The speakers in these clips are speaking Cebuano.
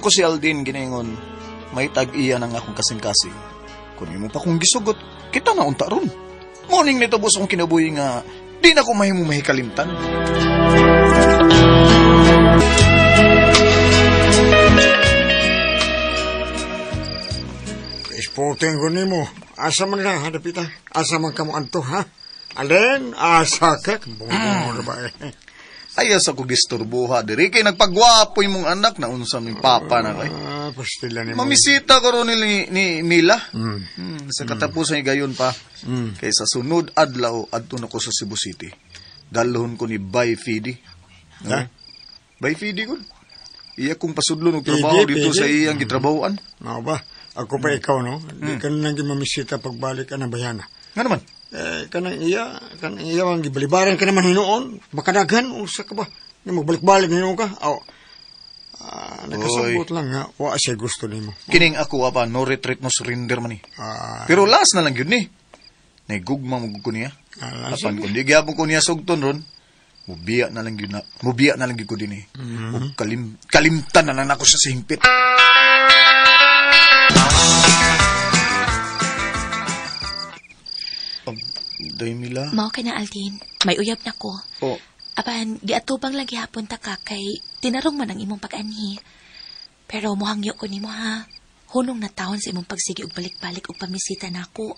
nako si Aldin ginaingon, may tag-iya ng akong kasing-kasing. Kung imo pa kong gisugot, kita na unta ron. Morning nito bus akong kinabuhi nga, di na ko mahimo mahikalimtan. Sporting ko nimo. Asa man ka, hadapita? Asa man ka mo anto, ha? Alin, asa ka? Bungo ba eh? Ayaw sa ko gisturbuha diri kay nagpagwapo imong anak na unsa ming papa na kay. Ah, pastila nimo. Mamisita ko ron ni Mila. Sa katapusan gayon pa. Kay sa sunod adlaw adto na ko sa Cebu City. Dalhon ko ni Bay Fidi. Ha? Bay Fidi gud. Iya kong pasudlon og trabaho Fidi, dito Fidi. sa iyang gitrabahoan. Mao ba? Ako pa ikaw, no? Di ka nang mamisita pagbalik ka ng bayana. Nga naman? Eh, kanang iya ang gibalibaran ka naman hinuon. Makadaghan, usa ka ba? Di magbalik-balik hinuon ka. Aw, nakasabot lang nga, wa siya gusto nimo. Kining ako apa, no retreat no surrender man ni. Ah, Pero last na lang yun ni. Naigugma mo ko niya. Ah, Apan kung di gyapon ko niya sugton ron, mubiya na lang yun na, mubiya na lang yun ko din eh. Mm-hmm. Kalimtan na lang ako siya sa hingpit. Day Mila. Mao ka na, Aldin. May uyab na ko. Oh, Apan, giatubang lang gihapon ta ka kay tinarong man ang imong pag-anhi. Pero mohangyo ko nimo ha. Hunong na taon sa imong pagsigi og balik-balik og pamisita nako.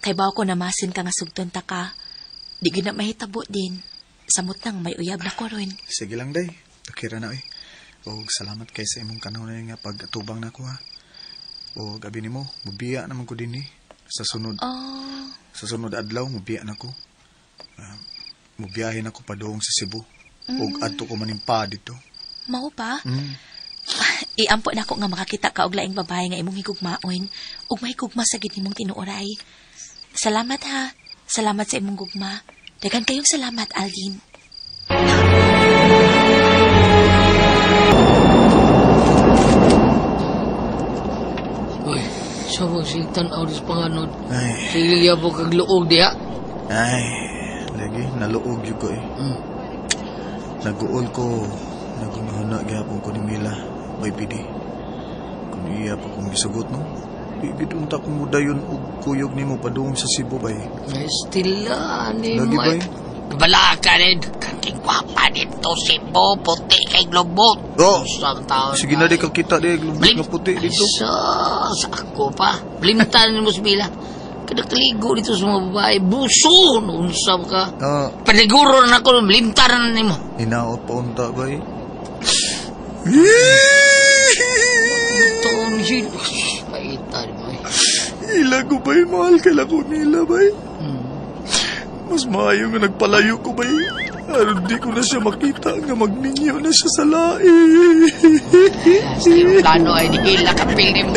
Kay bawo ko namasin ka nga sugton ta ka. Di gyud na mahitabo din. Samot nang may uyab na ko ron. Sige lang, day. Takira na, eh. Og salamat kay sa imong kanunay nga pag-atubang nako ha. O gabi nimo, mubiya naman ko din eh. Sa sunod, Oh, sa sunod adlaw mubiya na ko. Mubiyahe na ko padung sa Cebu. Og adto ko manimpa dito. Mao pa? Iampo na ako nga makakita ka og laing babae nga imong higugmaon ug mahigugma sa gid nimong tinuoray. Salamat ha. Salamat sa imong gugma. Daghan kayong salamat, Aldin. Uy, sabog si tan-aw sa panganod. Ay, Sige gyapon kag luog diha. ay, lagi naluog yun ko eh. Naguol ko, nagunahuna gyapon ko ni Mila, may pidi. Kung iya pa kong gisugot, no? Di gid unta kong mudayon og kuyog nimo padung sa Cebu bay. Stila ni Lagi mo. bay. Balaka ni kang gwapa dito Cebu, puti kay globot. Oh. Usang taon. Sige na di ka kita di globot Blim. nga puti dito. Sus, ako pa. Blimtan ni mo si Mila. Kada kaligo dito sa mga babae, buso, unsam ka. Ah, Paniguro na ako, blimtan na nimo. hinaot pa unta bay. Taon siya. Paita ni mo eh. Ila ko bay, mahal kay ko nila bay. Mas maayo nga nagpalayo ko bay. Aron di ko na siya makita nga magminyo na siya sa lain. Sa aeroplano ay di ila kapil ni mo.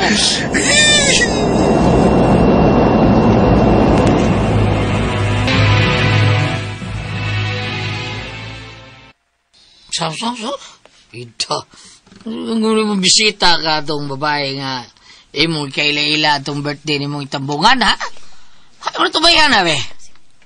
Sam, sam, sam. Ito. Kung mo bisita ka itong babae nga, imong kaila-ila itong birthday ni mong itambungan, ha? Ano ito ba yan, abe?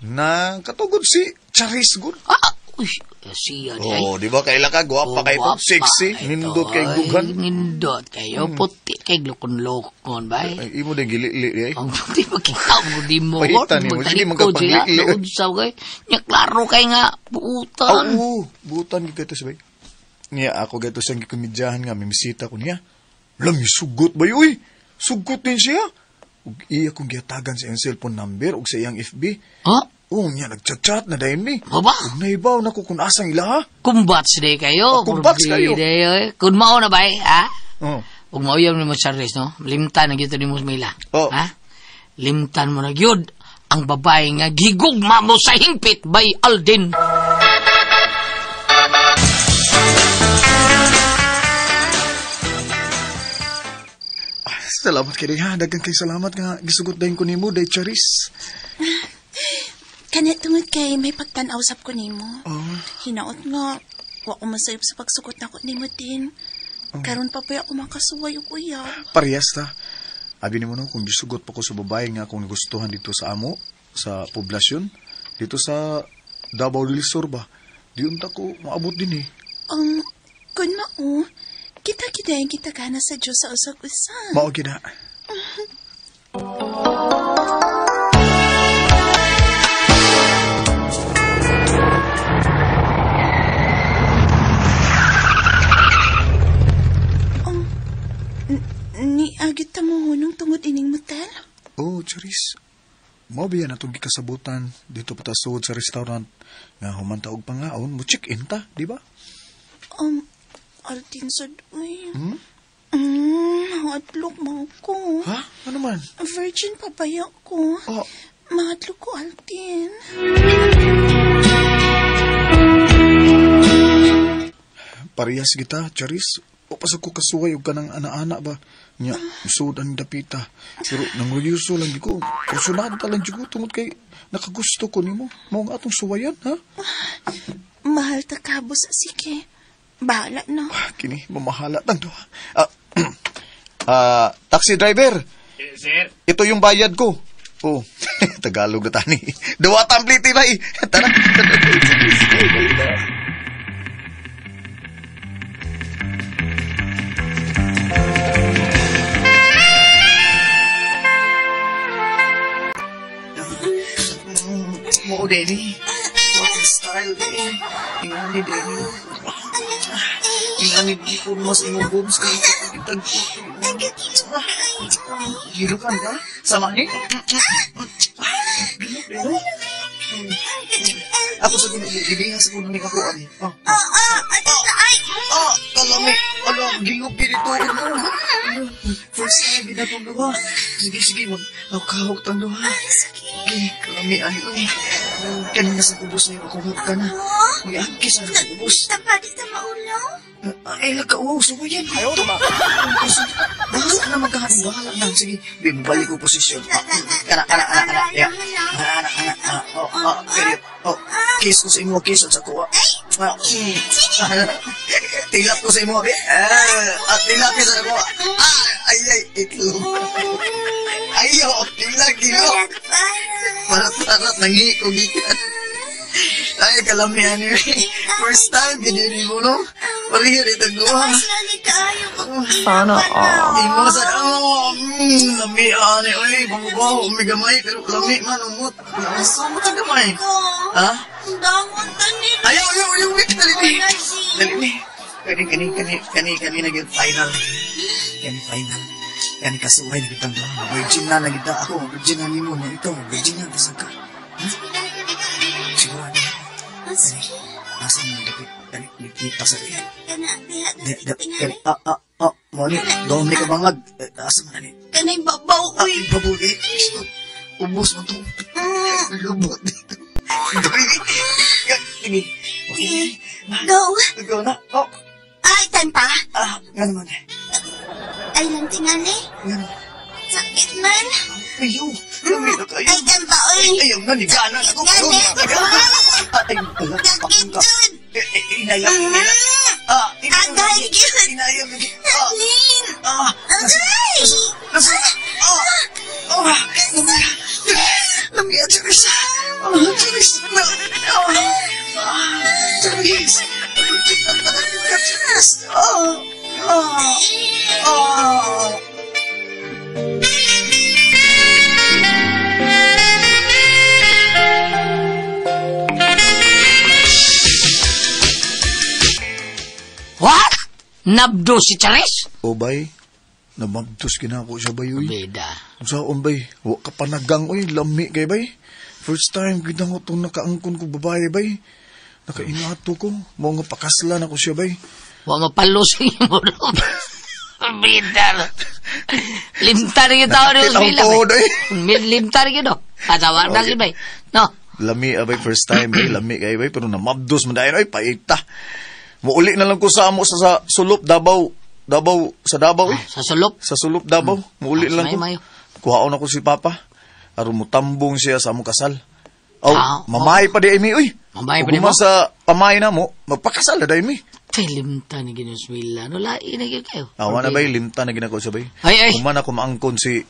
Na katugod si Charis good. Ah, uy, siya di ay. Oh, di ba kaila ka gwapa kay Gwapa sexy, ito, nindot kay ay, dughan. Nindot kayo, puti kay lukon-lukon, ba? Ay, imo din gilili di ay. Ang puti makita mo di mo. Pahitan nimo, sige, magkapagli-li. Naunsaw kay. Nya klaro kay nga, buutan. Oo, buutan gyud kato sabay. Niya ako gato siyang gikomedyahan nga mimisita ko niya. Lam, sugot ba uy? Sugot din siya. Ug iya kong gihatagan sa iyang cellphone number ug sa iyang FB. Ha? Oh, niya nagchat-chat na dayon ni. Ba ba? Ug nahibaw na ko kung asang ila ha. Kumbats day kayo. Oh, kumbats kayo. Day, oy. Kung mao na ba eh, ha? Oh. Ug mauyam ni mo Charles, no? Limtan na gyud ni mo Mila. Oh. Ha? Limtan mo na gyud ang babae nga gigugma mo sa hingpit by Alden. Salamat kay ha. Daghan kay salamat nga gisugot dayon ko nimo day Charis. Kani tungod kay may pagtan-aw sab ko nimo. Oh. Hinaot nga wa ko masayop sa pagsugot nako nimo din. Karon pa pa ako makasuway og uyab. Parehas ta. Abi nimo no kung gisugot pa ko sa babae nga akong nagustuhan dito sa amo sa poblasyon dito sa Davao del Sur ba. Di unta ko maabot din eh. Kung Kung mao, kita-kita kita ka na sa Diyos sa usag-usa. Mao gid na. Niagit ta mo hunong tungod ining motel? Oh, Charis. Mao biya na itong gikasabutan dito pa ta sud sa restaurant nga humanta og pangaon, mo check-in ta, di ba? Altin sad, uy. Hmm? Mahadlok mo ko. Ha? Ano man? Virgin pa ba ko? Oh. Mahadlok ko, Altin. Parehas kita, Charis. O pasag ko kasuway og kanang ana-ana ba? Nya, sud ang dapita. Pero nangruyuso lang ko. Kursunada lang ko tungod kay nakagusto ko nimo. Mao nga atong suwayan, ha? Mahal ta kabos, sige. Bahala na. Kini, mamahala tang duha. Taxi driver. Sir? Ito yung bayad ko. Oh, Tagalog na tani. Duwa tampliti ba eh. Tara. Mo, Denny. What style, Denny. Ingani, Denny. Ingani, di ko mas imong boobs kayo. Kitag. Hilo ka, ha? Sama ni? Ako sa ginigilingan sa kuno ni ako. Ah, kalami. Ala, gilog ginito. First time, ginatong duha. Sige, sige. Mag-kahog tang duha. Sige, kalami. Ay, ay. Kanina sa ubos na yung ako ka na. May angkis na sa ubos. Tapadi sa maulo? Ay, lagka, wow, suwayan. Ayaw na ba? Bahala na magkahanong, bahala na. Sige, balik ko posisyon. Kana, kana, kana, kana. Ya. Ana, ana, ana. Oh, oh, period. Oh, kiss ko sa imo, kiss sa kuha. Tilap ko sa imo, be. Ah, tilap ko sa kuha. Ah, ay, ay, itlog. Ayaw, tilap, gilo. Parat-parat, nangi ko gikan. Ay, kalamihan niyo. First time, ginili mo, no? Pariyo dito gawa. Sana all. Imo sa, oh, lamihan niyo. Ay, bago-bago, umigamay, pero lami man, umot. Sumot sa gamay. Ha? Dangon ta nila. Ayaw, ayaw, ayaw, wait, dali ni. Dali ni. Kani, kani, kani, kani, kani, naging final. Kani, final. Kani, kasuhay, nagitang doon. Virgin na, nagita ako. Virgin na nimo na ito. Virgin na, tasag ka. Sigurado. Sige. Asa mo dapit? Dali, asa dali. Kana, diha, Dali, mo ni, doon ni kabangag. Asa mo na ni? Kanay babaw, uy. Ay, babaw, eh. Ubos mo to. Lubot dito. Dali. Sige. Okay. Go. Go na. Oh. Ay, time pa. Ah, nga naman. Ay, lang tingali. Nga naman. Sakit man. Ayaw. Lami na kayo. Ay, time pa, uy. Ayaw na, nigana na ako. Ay, wala. Sakit dun. Inayang, inayang. Ah, Agay, yun. Inayang. Lin. Ah, Agay. nasa, ah, ah, lami, lami, Charis. Ah, Charis. Ah, Charis. Charis. Ah, ah, ah. What? Nabdo si Charis? O bay, nabagtos ginako siya bay, uy. Beda. Saan bay? Wa ka panagang, uy. Lami kay bay. First time, gid ako itong nakaangkon ko babae, bay. Nakainato ko. Mao nga pakaslan ako siya, bay. Wa mapalos mo, no? Beda. Limta rin yung tao ni Nakakita akong Osmila, tuhod, bay. eh. Limta rin yun, no? Atawa na Okay. bay. No? Lami, abay, first time, bay. Lami kay bay. Pero namabdos man dahil, ay, paita. Muuli na lang ko sa amo sa Sulop, Davao. Davao, sa Davao, eh. Sa Sulop? Sa Sulop, Davao. Muuli na lang ko. Mayo, mayo. Kuhaon ako si Papa. Aron mutambong siya sa among kasal. Aw, Ah, mamay pa di mi, uy. Mamay pa di Ug mo? sa pamay na mo, magpakasal na di mi. Tay, limta ni Ginusmila. No, lain na gyud kayo. Awa na bay, limta na ginako siya bay. Ay, ay. Human ako maangkon si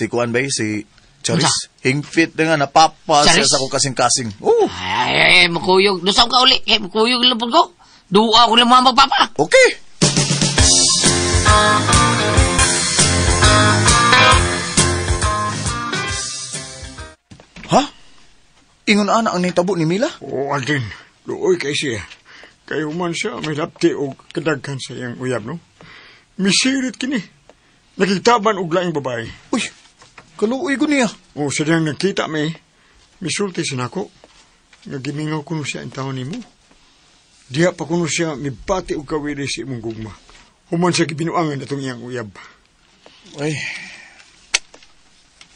Kuan bay, si Charis. Hingfit na nga, napapa siya Charis? sa akong kasing-kasing. Oh, Ay, ay, ay, makuyog. Dosaw ka uli. Kay, makuyog lang po ko. Duwa ko lang mga magpapa. Okay. Ha? Ingon ana ang nitabo ni Mila? Oo, Alden. Luoy kay siya. Kay human siya, may lapti o kadaghan sa iyang uyab, no? Misirit kini. Nakitaban og laing babae. Uy, kaluoy ko niya. O, sa diyang nagkita may, misulti siya nako. Nga gimingaw kuno siya ang taon nimo. Diha pa kuno siya mibati og kawili sa imong gugma. Human siya gibinuangan atong iyang uyab. Ay,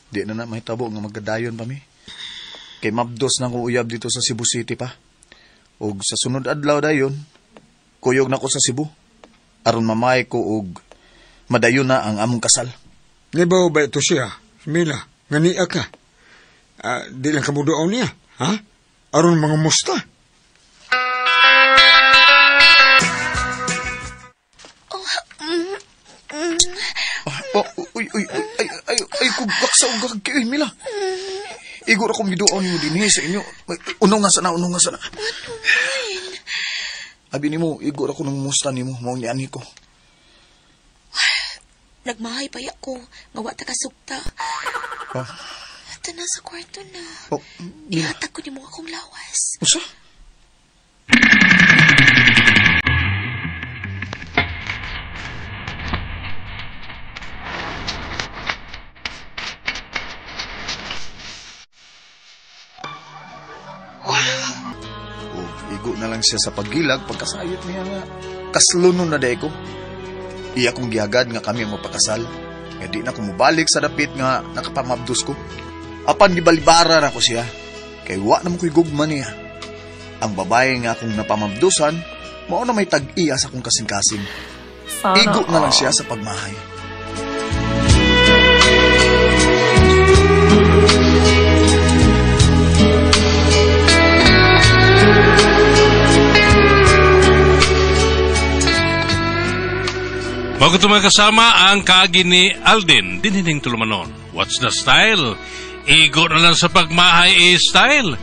di na na mahitabo nga magkadayon pa mi. Kay mabdos na ko uyab dito sa Cebu City pa. Og sa sunod adlaw dayon, kuyog na ko sa Cebu. Aron mamay ko og madayon na ang among kasal. Nibaw ba ito siya, Mila, nga niya ka? Di lang kamuduaw niya, ha? Aron mga musta. Oh, uy, uy, uy, ay, ay, ay, kugaksa og gagki, Mila. Igor akong giduaw nimo dinhi sa inyo. Unong nga sana, unong nga sana. Abi nimo, igor ako nang musta nimo, mao ni ani ko. Nagmahay pa ko, nga wa ta kasugta. Ha? Ito na sa kwarto na. Oh, Mila. Ihatag ko nimo akong lawas. Usa? Oh, igo na lang siya sa paggilag pagkasayot niya nga. Kaslunon na day ko. Iya kong gihagad nga kami ang mapakasal. Nga di na ko mobalik sa dapit nga nakapamabdos ko. Apan gibalibara na ko siya. Kay wa na mo ko'y gugma niya. Ang babae nga akong napamabdusan, mao na may tag-iya sa akong kasing-kasing. Igo na lang siya sa pagmahay. Bago ito mga kasama ang kaagi ni Alden, dinining tulumanon. What's the style? Igo na lang sa pagmahay style.